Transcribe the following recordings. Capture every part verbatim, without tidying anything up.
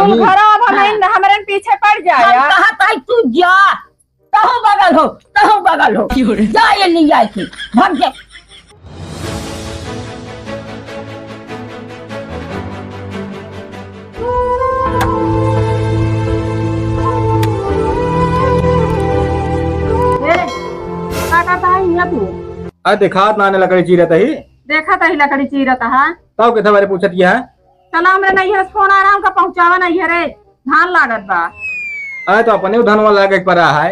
तू घरो अब हमें, हाँ। हमरे पीछे पड़ जाए हम यार। कहा ताई तू जा, तहु बगल हो, तहु बगल हो। क्यों रे? जा ये ले जाए के, भाग जा। ए, का करता है यहाँ तू? अरे देखात ना ने लकड़ी चीरत ही। देखत ही लकड़ी चीरत है। तब के बारे पूछत यह है? चला हमरे नैहर से फोन आ रहा, हमका पहुँचावा नैहरे, धान लागत बा। अरे तो अपने धनवा लागे के परा है।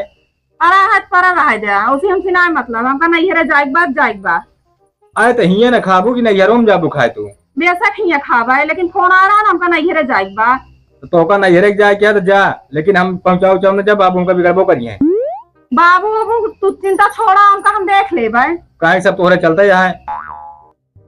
परा है, परा रहा दे, उसी हमसे ना मतलब, हमका नैहरे जाइक बा, जाइक बा। अरे तो हियाँ न खाबू कि नैहरो में जाबू खाए तू? बेशक हियाँ खाबा है, लेकिन फोन आ रहा ना, हमका नैहरे जाइक बा। तो तोहका नैहरे के जाए क्या तो जा, लेकिन हम पहुँचाओ उचाओ न जब बाबू हमका बिगड़बो करिए। बाबू, बाबू, तू चिंता छोड़ा, हमका हम देख लेबे। काहे सब तोहरे चलते यहाँ है?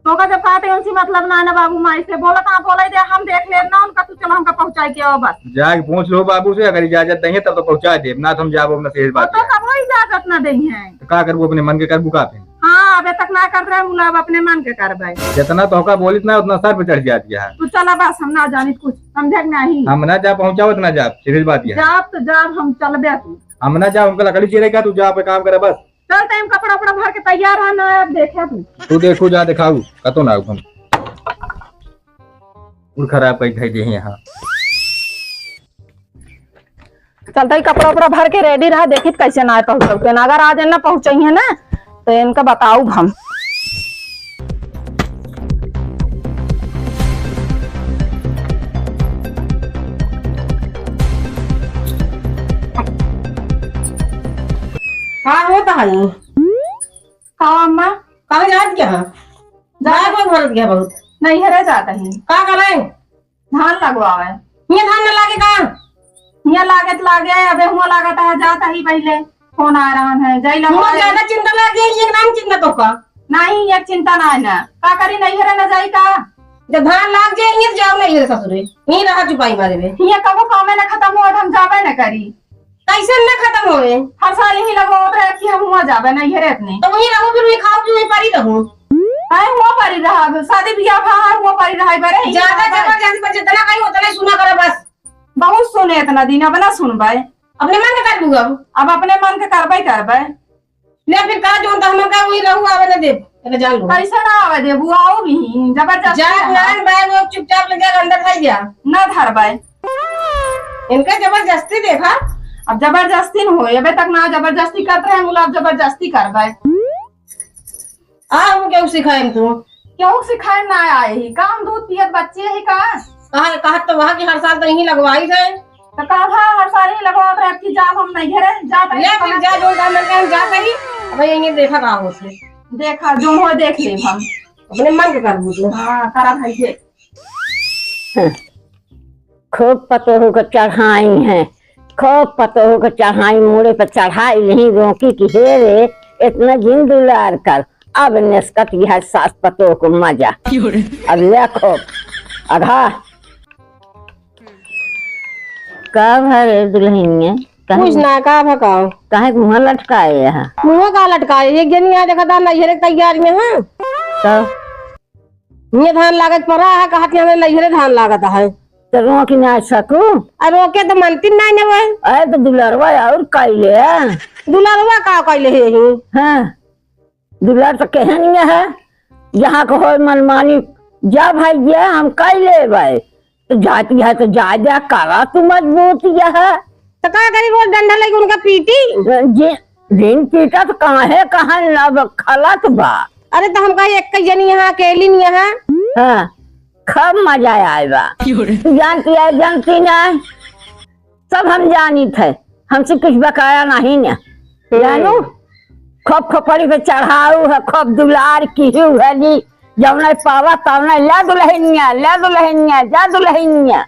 तोका जब कहते उनसे मतलब ना, ना बाबू माई से बोलत, हाँ, बोले दे, हम देख लेब ना उनका, तू चलो हमका पहुँचाए के आओ बस। जाके पूछ लो बाबू से, अगर इजाजत देंगे तब तो पहुँचा देब, ना तो हम जाबो अपना से इस और बात तो है। कबो इजाजत ना देंगे। तो का करबू, अपने मन के करबू का फिर? हाँ, अबे तक ना कर रहे मुला, अब अपने मन के करबे। जितना तोका बोलित ना उतना सर पे चढ़ जाती है। तू चला बस, हम ना जानित कुछ, समझे कि नहीं? हम ना जा पहुँचाओ इतना जाब, सीधी बात है। जाब तो जाब, हम चलबे तू। हम ना जा, उनका लकड़ी चीरे का, तू जा पे काम करे बस। चल, टाइम कपड़ा उपड़ा भर के तैयार है ना, अब देखे तू। तू देखू जा, दिखाऊ, कतो ना हम। उड़ खराब कई खाई दे यहाँ। चलता ही कपड़ा उपड़ा भर के रेडी रहा, देखित कैसे ना पहुँचते ना। अगर आज ना पहुँचाई है ना, तो इनका बताऊ हम। का होता है? का अम्मा? कहाँ जात क्या है? जा- बैग में भरत गया बहुत। नैहरे जात ही। का करे? धान लगवावे। हियाँ धान न लागे का? हियाँ लागे त लागे, अबे हुआँ लागत है, जात ही पहिले। फोन आ रहा है, जाई हुआँ लगवावे। ज्यादा चिंता लागे, ये नाम चिंता तो का? नहीं, ये चिंता ना है ना। का करी, नैहरे न जाई का? जब धान लाग जाए, ये जाओ नैहरे ससुरे। यहीं रहा चुपाई मारे में। हियाँ कबो कामे न खत्म हो, हम जाबे न करी। कैसे न खत्म होए? हर साल यही लगवावत रहे कि हम हुआँ जाबे नैहरे अपने। तो वहीं रहो, फिर वहीं खाओ, फिर वहीं परी रहो। काहे हुआँ परी रहा? शादी बियाह भा है, हुआँ परी रहा है, बरे ही ज्यादा रहा है। जबरदस्ती पर जितना कही उतना ही सुना करो बस। बहुत सुने इतना दिन, अब ना सुनबे। अपने मन के कर लू अब। अब अपने मन के करबे करबे। ले फिर का जोन त हमन का वही रहू आवे न देब। एके जान लो। कैसे ना आवे देबू? आओ भी, जबरदस्ती जा ना। नान बाय वो चुपचाप ले जा अंदर खाई जा। ना धरबाय। इनका जबरदस्ती देखा। अब जबरदस्ती न होए, अबे तक ना जबरदस्ती करत रहे, मुला अब जबरदस्ती करबाय। आ, हम क्यों सिखाएम तू? क्यों सिखाएम ना आए ही? का हम दूध पियत बच्चे ही का? कहा, कहा तो वहाँ की हर साल तो यहीं लगवाई थे। तो का भा हर साल ही लगवावत रहे, अब की जाब हम नैहरे, जात रहे ले फिर जा, जो जा, मैं कहीं जात रही। अब यहीं देखा का होत है। देखा, जो हो देख लेब हम। अपने मन के कर बूझ ले। हाँ, करा भाई ये। खूब पतोह के चढ़ाई हैं, खूब पतोह के चढ़ाई, मूड़े पे चढ़ाई नहीं रोकी कि हे रे, इतना जिन दुलार कर। अब निस्कत यह सास पतोह को मजा। अब ले खूब, अघा। का भा रे दुल्हनिया? काहे कुछ ना, का भा का? काहे के मुँह लटकाए है? मुँह का लटकाए? एक जनी यहाँ देखा था, नैहरे के तैयार में है। तो? ये धान लागत पड़ा है, कहत कि हमें नैहरे धान लागत है। तो रोक ना सकू? आ, रोके तो मनती नहीं ने वही। अरे, तो दुलरवा और कइले है। दुलरवा का कइले है ही? हाँ। दुलार तो कहे नहीं है, यहाँ के होए मनमानी, जा भाई, ये हम कई लेबै, तो जाती है तो जा, जा करा तू मजबूत यह। तो का करी, रोज डंडा लेके उनका पीटी? जे दिन पीटा तो काहे, कहाँ लब खलत बा। अरे तो हम कहे एक जनी यहाँ अकेली नहीं यहाँ। हाँ, खूब मजा आए बा। जानती है, जानती ना। सब हम जानित है, हमसे कुछ बकाया नहीं न। हम्म। जानू, खूब खोपड़ी पे चढ़ाऊ है, खूब दुलार किहू है जी, जौने पावा तौने, "ले दुल्हनिया, ले दुल्हनिया, जा दुल्हनिया।"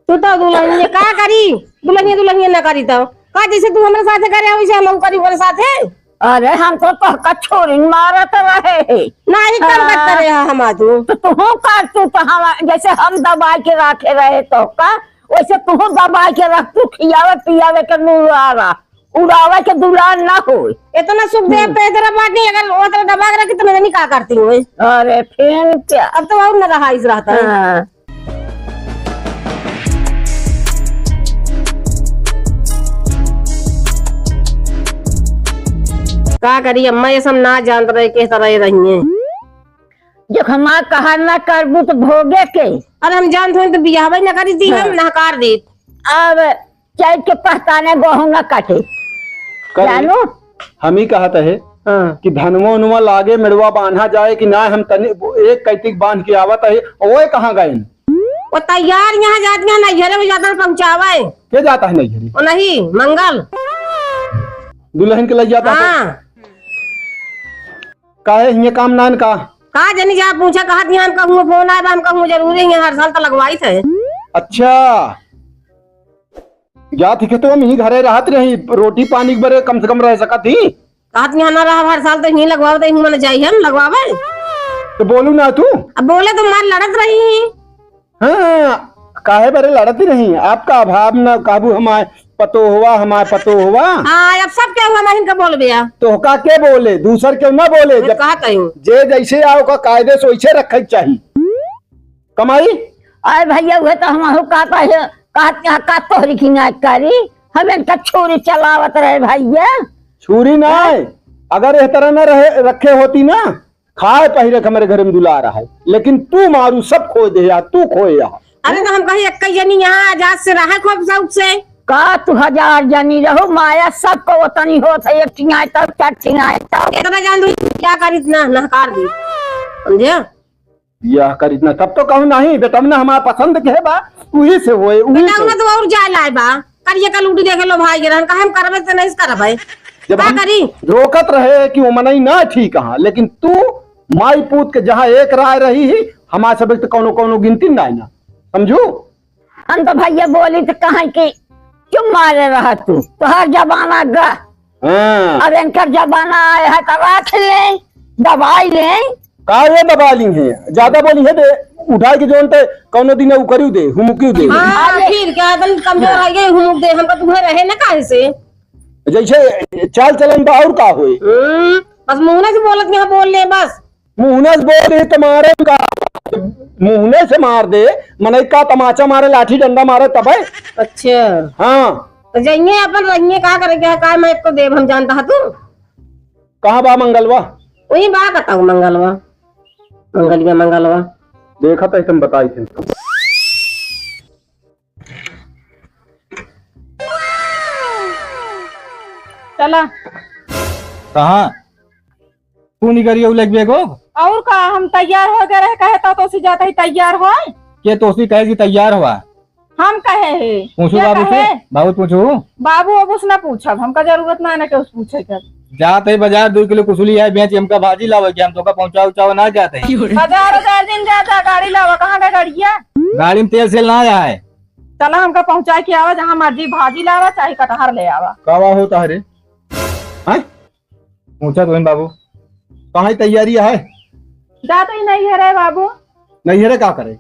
तू तो दुल्हनिया का करी? दुल्हनिया, दुल्हनिया ना करी तो का, जैसे तू हमरे साथे करे, वैसे हम करी ओकरे साथे। अरे, हम तो तोहका छोरिन मारत रहे हैं। नाही, कम हाँ। करत रहे हैं हम आदमी। तो तुहू का, तू तो हम, जैसे हम दबाई के रखे रहे तोहका, वैसे तुहू दबाई के रख, तू खियावे पियावे के दुलारा, उड़ावे के दुलार ना होए। इतना सुख दे हम्म। पे इधर बात नहीं, अगर वो तरह दबा के रखी तो मैं नहीं का करती हूँ। अरे, फिर क्या? अब तो और ना रहा इस रहता है। हाँ। का करी अम्मा, ये सब ना जानत रहे, किस तरह रही है। जो हमार कहर ना करबू तो भोगे के। अरे हम जानत होई तो बियाहबे ना करी थी, हम हाँ। नहकार देत। अब चैत के पहताने गोहूं ना काटे। करी। जानू? हम ही कहत है हाँ। कि धनवा उनवा लागे मेड़वा बांधा जाए कि ना, हम तनी एक कैतिक बांध के आवत है, ओए कहाँ गए? वो तैयार यहाँ जात है, नैहरे में जाता है पहुँचावे। के जाता है नैहरे? वो नहीं, मंगल। दुल्हन के लइ जाता है? हाँ। काहे हियाँ काम नान का? का जनी जा पूछा, कहत यहाँ हम कहूँ फोन आए बा, हम कहूँ जरूरी है, हर साल तो लगवाई थे। अच्छा। जात ही खेतवा में ही घरे रहत रही, रोटी पानी के बरे कम से कम रह सकत ही। कहत यहाँ ना रहा, हर साल तो यहीं लगवावे, तो यहीं मन जाई हम लगवावे। तो बोलू ना तू। अब बोले तो मार लड़त रही। हाँ, काहे बरे लड़त ही रही? आपका अभाव ना काबू हमार पतोहवा, हमार पतोहवा। हाँ, अब सब क्या हुआ, मैं इनका बोल दिया। तोहका के बोले? दूसर क्यों ना बोले? मैं जब कहा कहीं? जे जैसे आओ का कायदे से वैसे रखे के चाही। कमाई? अरे भैया, उहे तो हमहू कहत है, कहत यहाँ का तोहरी की ना करी, हम इनका छुरी चलावत रहे भैया। छुरी ना हैं? है, अगर एह तरह ना रहे, रखे होती ना, खाए पहिरे के हमरे घर में दुलार है, लेकिन तू मारू सब खोए दे या, तू खोए या। अरे तो हम कहीं एक जनी यहाँ आजाद से रहे खूब शौक से। का तू हजार जनी रहो, माया सबको ओतनी होत है, एक ठियाई तब चार ठियाई तब। इतना जान दू, क्या करी इतना नहकार दी, समझे? यह करी ना, तब तो कहूँ नहीं, बेटौना हमार पसंद के बा, उही से होए, उही से। बेटौना तो और जाए लाए बा, करिए कल उठी देखे लो भाई के रहन, कहे हम करबे तो नहीं करबे। जब का हम करी? रोकत रहे कि वो मनई ना ठीक है, लेकिन तू माई पूत के जहाँ एक राय रही ही, हमार सब तो कौनो, कौनो गिनती ना है ना, समझू? हम तो भैया बोली तो कहें कि चुप मारे रह तू, तोहर जमाना गा। हाँ। अब इनकर जमाना आए है तो रख ले, दबाई ले। का ये दबा ली है? ज्यादा बोली है दे, उठाए के जोन ते कौनो दिन उकरियो दे, हुमुकियो दे। हाँ, अरे। फिर क्या एकदम कमजोर है ये हुमुक दे, हमका तुम्हें रहे ना काहे से? जैसे चाल चलन बा और का होए? हम्म, बस मुँह से बोलत यहाँ बोल ले बस। मुँह से बोल रही तुम्हारे का, मुँह से मार दे, मनई का तमाचा मारे, लाठी डंडा मारे तबे। अच्छा। हाँ। तो जाइए अपन रहिए, का करे क्या, का मैं एक तो देव हम जानता है तू। कहाँ बा मंगलवा? वही बा बताओ मंगलवा। मंगलिया मंगलवा। देखा तो तुम बताई थे। चला। कहाँ? तू निकरियो लग बेगो? और का, हम तैयार हो गए रहे, कहे तो तोसी जाता ही तैयार हो। के तोसी कहे कि तैयार हुआ? हम कहे है। पूछू क्या बाबू से? कहे? बाबू से पूछू। बाबू अब उस ना पूछब, हमका जरूरत ना ना के उस पूछे के। जात है बाजार दो किलो कुसुली है, बेच हमका भाजी लावे के, हम तोका पहुँचावे उचावे ना जात है। बाजार उजार दिन जाता, गाड़ी लावा, कहाँ का गाड़िया? गाड़ी में तेल सेल ना आए। चला हमका पहुँचा के आवा, जहाँ मर्जी भाजी लावा चाहे कटहर ले आवा। कावा होता है रे? हैं? पूछा तो बाबू, कहाँ तैयारी है? जात ही नैहरे बाबू। नैहरे का करे?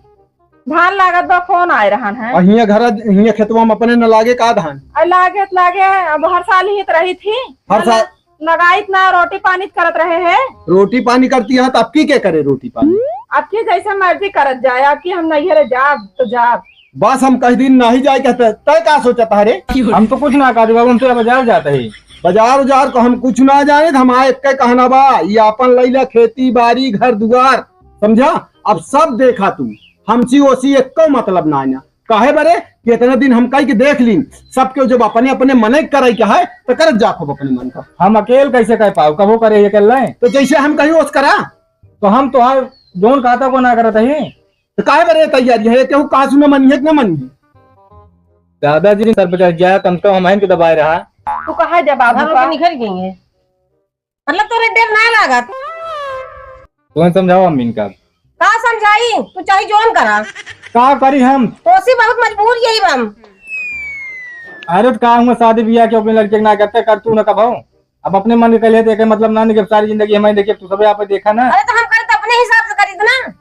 धान लागत बा, फोन आए रहन है। और हियां घर, हियां खेतवा में अपने न लागे का धान? अरे लागे त लागे, अब हर साल ही त रही थी। हर साल? लगाइत ना, रोटी पानी त करत रहे है। रोटी पानी करती है तो अब की के करे रोटी पानी? अब की जैसे मर्जी करत जाए, अब की हम नैहरे जाब तो जाब। बस हम कई दिन नहीं जाए कहते, तय का सोचत है रे? हम तो कुछ ना कहते बाबू, हम तो बाजार जाते ही। बाजार उजार को हम कुछ ना जाने, हमारा एक कहना बा, ये अपन लैला खेती बाड़ी घर दुआर, समझा? अब सब देखा तू, हमसी ओसी एको मतलब ना आना। काहे बरे कि इतने दिन हम कही के देख लीन, सबके जब अपने अपने मन के करे के है तो करत जा खूब अपने मन का। हम अकेल कैसे कह पाओ, कबो करे ये कर ले। तो जैसे हम कही ओस करा। तो हम तो हर जोन कहता को ना करत ही। तो काहे बरे तैयारी है, केहू का सुने मनिहे कि ना मनिहे? दादाजी ने सर पे चढ़ गया, कम से कम हम आइन के दबाए रहा। तू कहा जा बाबू घर का? निकल गई है, मतलब तोरे डर ना लागत। तुम समझाओ अम्मी इनका। का समझाई, तू चाहे जोन करा। का करी हम? तोसी बहुत मजबूर यही बा हम। अरे तो का हुआ, शादी ब्याह के अपने लड़के के ना करते, कर तू ना कभाओ। अब अपने मन के कह लेते, एके मतलब ना निके सारी जिंदगी हमारी देखिए, तू सबे आप देखा ना। अरे तो हम करे तो अपने हिसाब से करी ना।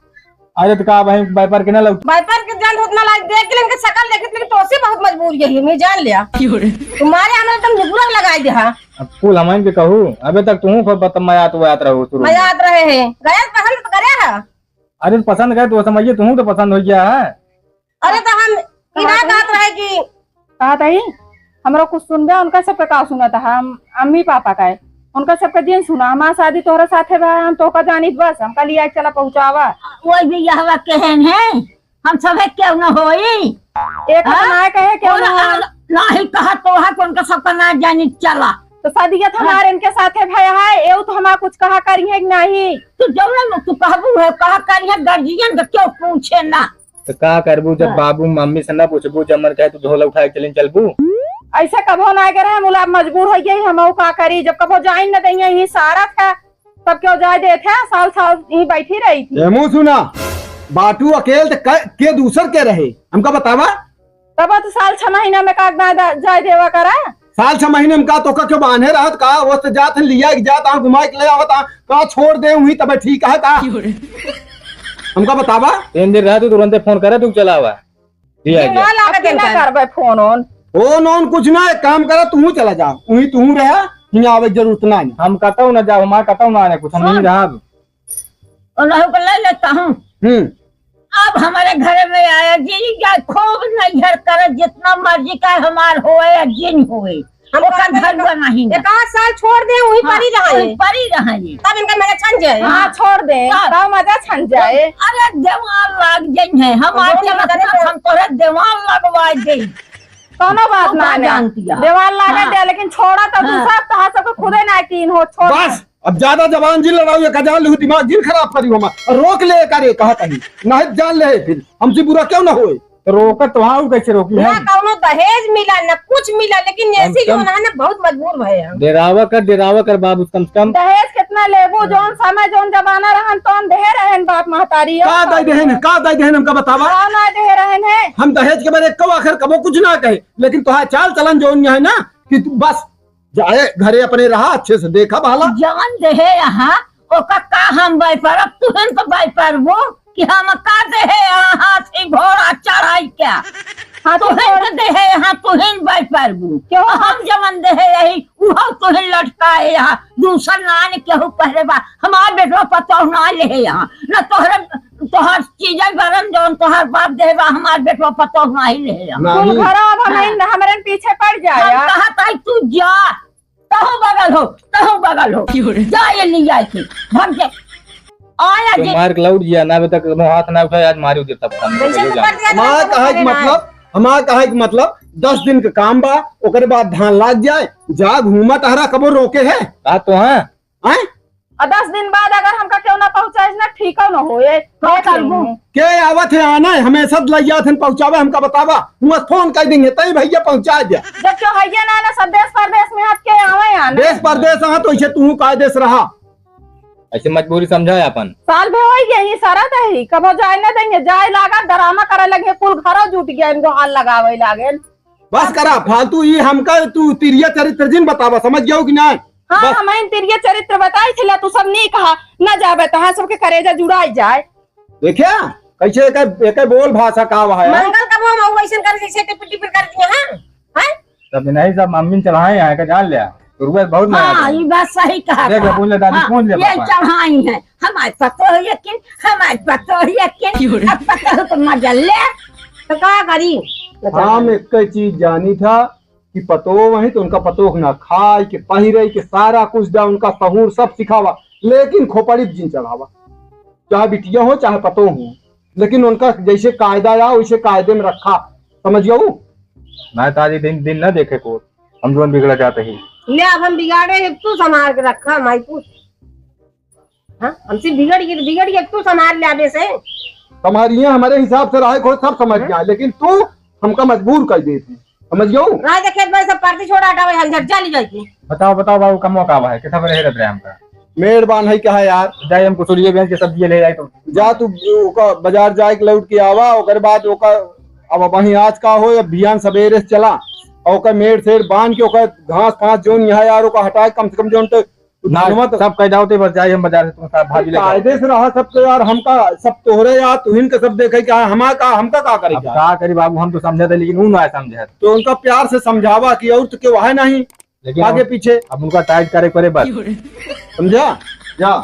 अरे तो का भाई, व्यापार के ना लौट। व्यापार के जान उतना लाग देख के इनके शकल देखित, लेकिन तोसी बहुत मजबूर यही, मैं जान लिया। क्यों रे? तुम्हारे हमें एकदम निपुरा लगाई दे हा। अब कुल हमारे के कहू, अबे तक तू खूब बत-, मयात वयात रहो शुरू में। मयात रहे हैं, गया पसंद तो करे हा। अरे पसंद गए तो समझिए, तू तो पसंद हो गया है। अरे तो हम इना कहत रहे कि कहत है, हमरो कुछ सुनबे, उनका सबके का सुनत है, हम अम्मी पापा का है। उनका सबका जिन सुना, हमार शादी तोहरे साथे भा, हम तोहका जानित बस, हमका लिया के चला पहुँचावा। वही भी यहवा केहन है, हम सभे केहू न होई। एक हाँ? बनाए कहे केहू और न होई। आ-, नाही कहा तोहा कि उनका सबका ना जानित चला। तो शादी तो हाँ। हमार इनके साथे भया है, एऊ तो हमार कुछ कहा करी है कि नहीं? तू जौन तू कहबू है, कहा करी है, गार्जियन के केहू पूछे ना। तो का करबू जब हाँ। बाबू मम्मी से ना पूछबू, जब मन कहे तू झोला उठाए के चलिन चलबू? ऐसा कबो ना करे, हम उला मजबूर हो गए, हम का करी, जब कबो जाइन न दइया, यही सारा था, तब क्यों जाए देत है, साल साल यहीं बैठी रही थी। ए मुँह सुना, बाटू अकेल त क-, के दूसर के रहे, हमका बतावा। तब तो साल छह महीना में का ना दा-, जाए देवा करा। साल छह महीने में का तोका क्यों बांधे रहत का? वो तो जात है, लिया के जात, आ घुमाए के ले आवत, आ का छोड़ दे वहीं तबे ठीक है का? हमका बतावा। तीन दिन रहा तू तुरंते फोन करे, तू चला आवा। लिया के जा। दिमाग लागत अकेला है। करबे फोन ओन। फोन ओन कुछ ना, एक काम करा, तू चला जा, वहीं तू रहा, हियाँ आवे के जरूरत ना है। हम कतौ ना जाओ, हमार कतौ ना आने कुछ, हम सुन। यहीं रहब। उन्हों को ले लेता हूँ। हम्म। अब हमारे घर में आया जी, या खूब नैहर करे, जितना मर्जी का हमार होए या जिन होए, हम ओकर कहते घर हैं, बना ही ना। एक आध साल छोड़ दे, वहीं हाँ, परी रहे। वहीं परी रहे। तब इनका मजा छन जाए। हाँ, छोड़ दे, तब। तब मजा छन जाए। अरे, देवाल लाग जाई है, हमार हम चलत करे ना, तो हम तोरे देवाल लगवा दे। कौनो बात तू ना का है। जानती है? देवाल लागे हाँ। दे, लेकिन छोड़ा तो हाँ। दूसरा तोहार सबके खुदे ना कीन हो, छोड़ बस, दे। अब ज्यादा जबान जिन लड़ाओ, एक हजार लहू दिमाग जिन खराब करी हमार। रोक ले करे, कहा कहीं। नहीं जान ले फिर, हमसे बुरा क्यों ना होए। तो रोकत तो हाँ, उ कैसे रोकी ना है? कौनो दहेज मिला, ना कुछ मिला, लेकिन कम ऐसी से जो कम ना, ना बहुत मजबूर भए हम। डेरावा कर, डेरावा कर बाबू, कम से कम। दहेज कितना लेबू? हाँ। जौन समय, जौन जमाना रहन, तौन देहे रहन बाप महतारी। का दे देहन, का दे देहन, हमका बतावा। का ना देहे रहन है? हम दहेज के बारे कबो आखिर कबो कुछ ना कहे, लेकिन तोहार चाल चलन जौन है ना कि तू बस जाए घरे अपने रहा, अच्छे से देखा भाला। जवन देहे यहाँ, ओका का हम बाई पर, अब तुहन तो बाई परबो कि हम का देहे यहाँ हाथी घोड़ा चढ़ाई क्या? हाथी तुहन घोड़ा। तो देहे यहाँ, तुहन बाई परबो। क्यों? हम जवन देहे यही, उहो तुहन लटकाए यहाँ। दूसर नान केहू पहरे बा, हमार बेटवा पतोह ना लेहे यहाँ, न तोहरे तोहार चीजें बरन जौन तोहार बाप देहे बा, हमार बेटवा पतोह नाही लेहे यहाँ। कुल नहीं। घरो अब हम हाँ। इन-, हमरे पीछे पड़ जाए हम यार। कहत हई तू जा, तहु बगल हो, तहु बगल हो। क्यों रे? जा ये लिया के, भाग जा। आया तो जी। मार के लौट गया ना, अभी तक वो हाथ ना उठाया, आज मारी उधर तब हम वैसे तो लोग कर दिया, हमार तो कहे के करे ना। मतलब, हमार कहे के मतलब, दस दिन के काम बा, ओकरे बाद धान लाग जाए, जा घूमा टहरा, कबो रोके है? बात तो हाँ। हैं? और दस दिन बाद अगर हमका केहू ना पहुँचाइस ना, ठीकौ न होए। का का करबू? करबू? के आवत है आना है, हमेशा लइया थे पहुँचावे, हमका बतावा। हुआं फोन कर देंगे, तई भैया पहुँचा दिया। जब केहू हइये ना, ना सब देश परदेश में हाथ के आवे आना। देश परदेश हाँ, तो इसे तू कायदे से रहा। ऐसे मजबूरी समझा है अपन। साल भे होई गया, ये सारा दही, कबो जाए ना देंगे, जाए लागा, डरामा करे लगे, कुल घरो जुट गया, इनको हाल लगावे लागे। बस करा फालतू, ई हमका तू तिरिया चरित्र जिन बतावा, समझ गयो कि नाहीं? हाँ, बस। हम इन तिरिया चरित्र बताई थिला, तू सब नी कहा, न जाबे तहाँ सबके करेजा जुड़ाई जाए। देखिया, कैसे एके, एके बोल भाषा का वहा है? मंगल का वो हम वैसन कर जैसे टिपिर टिपिर कर दिए हैं, हैं? सब नहीं, सब मम्मी चढ़ाए हैं, का जान लिया। तुरुआ बहुत मजा हाँ, आता है। ई बात सही कहा देख ले, था। पूछ ले दादी, हाँ, पूछ ले ये पापा। चढ़ाई है, हमारे पतोह यकीन, हमारे पतोह यकीन, क्यों रे? अब पतोह तो मजा ले, तो का करी? हम एक ही चीज जानी था कि पतोह वही तो उनका पतोह ना खाए के, पहिरे के, सारा कुछ दा उनका सहूर सब सिखावा, लेकिन खोपड़ी जिन चढ़ावा, चाहे बिटिया हो चाहे पतोह हो, लेकिन उनका जैसे कायदा या वैसे कायदे में रखा, समझ गऊ? मैं तो आज दिन, दिन ना देखे को, हम जोन बिगड़ा जाते ही। ले अब हम बिगाड़े हैं, तू संभाल के रखा, माई पूछ। हाँ, हमसे बिगड़ गई, बिगड़ गई, तू संभाल ले आगे से। तुम्हारी ये हमारे हिसाब से रहे को सब समझ हाँ? गया, लेकिन तू हमका मजबूर कर देती, समझ गऊ? राय देखे भाई सब पार्टी छोड़ा हटावे, हम झट चली जाएगी। बताओ, बताओ बाबू, कमवा का है, कितना बड़े हेरत रहे हमका? मेड़ बान है क्या है यार? जाए हम कुसुरिये बेच के सब्जी ले जाए तो। जा तू ओका बाजार जाए के लौट के आवा, ओकर बाद ओका अब वहीं आज का हो या बिहान सवेरे से चला, और ओकर मेड़ सेड़ बांध के ओकर घास फास जोन यहाँ यार ओका हटाए, कम से कम जोन तो ना, धनवा तो सब कह जाओ तो बस जाए हम बाजार से तुम साथ भाभी लेके आओ। कायदे से रहा सब तो यार, हमका सब तोहरे यार, तुहिन के सब देखे क्या, हमारा का, हमका का करे अब क्या? का करी बाबू, हम तो समझे थे लेकिन वो ना समझे। तो उनका प्यार से समझावा कि और तो केहू है नहीं। लेकिन आगे अब, पीछे। अब उनका टाइट करे पड़े बस। समझा? जा।